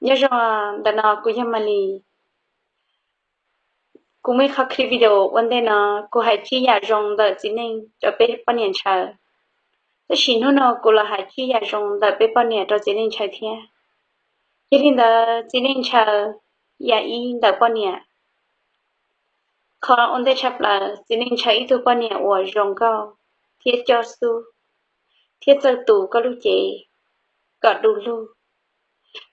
Nyob zoo, ntawm no kuv yog Malis. Kuv muaj ib qho clip video ua ntej no, kuv hais tsib yam zoo ntawm txiv neej rau peb poj niam ntshaw. Tab sis hnub no kuv los hais tsib yam zoo ntawm peb poj niam rau txiv neej ntshaw thiab. Yog li ntawd, txiv neej ntshaw, yam ib ntawm poj niam. Qhov ua ntej tshaj plaws, txiv neej ntshaw ib tug poj niam uas zoo nkauj thiab coj xub thiab txawj tu koj lub cev kom du lug.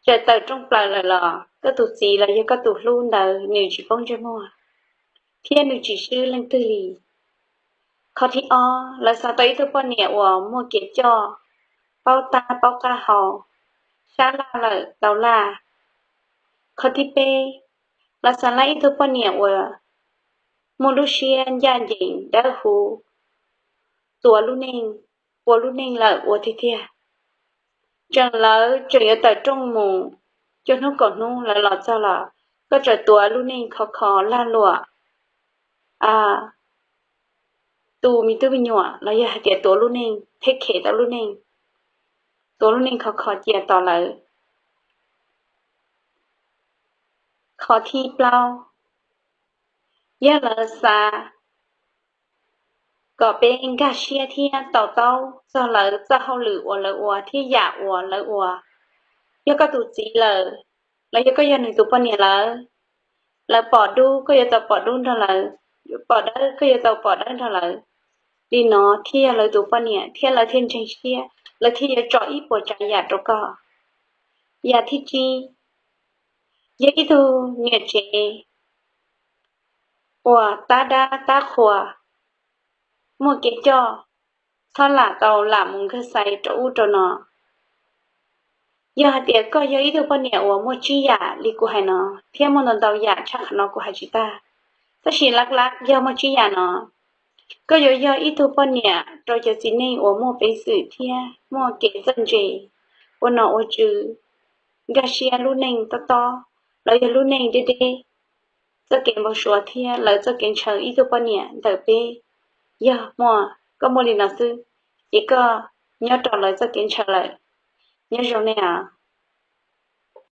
Txawm tawm rooj plaws lawm los koj tus txiv los yog koj tus hlub ntawd nws tsis poob ntsej muag thiab nws tsis swb leej twg li. Qhov thib ob, lawv xav tau ib tug poj niam uas muaj kev coj, paub tab paub qab hau, sab laj lawm tau laj. Qhov thib peb, lawv xav tau ib tug poj niam uas muaj lub siab ncaj ncees dawb huv, tuav lub neej, ua lub neej lawm ua tiag tiag. Tseem lawv tseem yuav tawm rooj mus cuaj hnub kaum hnub lawv los txog los koj tseem tuav lub neej khov kho lag luam, tu me tub me nyuam los yog hais tias tuav lub neej, theb khem tau lub neej, tuav lub neej khov kho cia tos lawv. Qhov thib plaub, yog lawv xav kom peb nkag siab thiab to taub txog lawv txoj hauj lwm uas lawv ua thiab yam uas lawv ua. Yog koj tus txiv lawm, los yog koj yog nws tus poj niam lawm, lawv pom dub koj yuav tau pom dub nrog lawv, pom dawb koj yuav tau pom dawb nrog lawv. Li no thiaj yog lawv tus poj niam thiab lawv thiaj ntseeg siab, lawv thiaj yuav tso ib puas tsav yam rau koj. Yam thib tsib, yog ib tug niam tsev uas tab dab tab qhuas, muaj kev coj, txhob lam tau lam mus nkag xais rau ub rau no. Yog hais tias koj yog ib tug poj niam uas muaj tsib yam li kuv hais no, thiab muaj ntau ntau yam tshaj qhov no kuv hais tsis tag, tab sis lab lab yog muaj tsib yam no, koj yuav yog ib tug poj niam rau cov txiv neej uas muaj peev xwm thiab muaj kev txawj ntse, ua nom ua tswv, nkag siab lub neej tob tob, los yog lub neej deb deb, txoj kev npau suav thiab lawv txoj kev ntshaw ib tug poj niam ntawm peb. Yog muaj, koj muaj li no xwb, ces koj nyob rau lawv txoj kev ntshaw lawm. Nyob zoo nej os.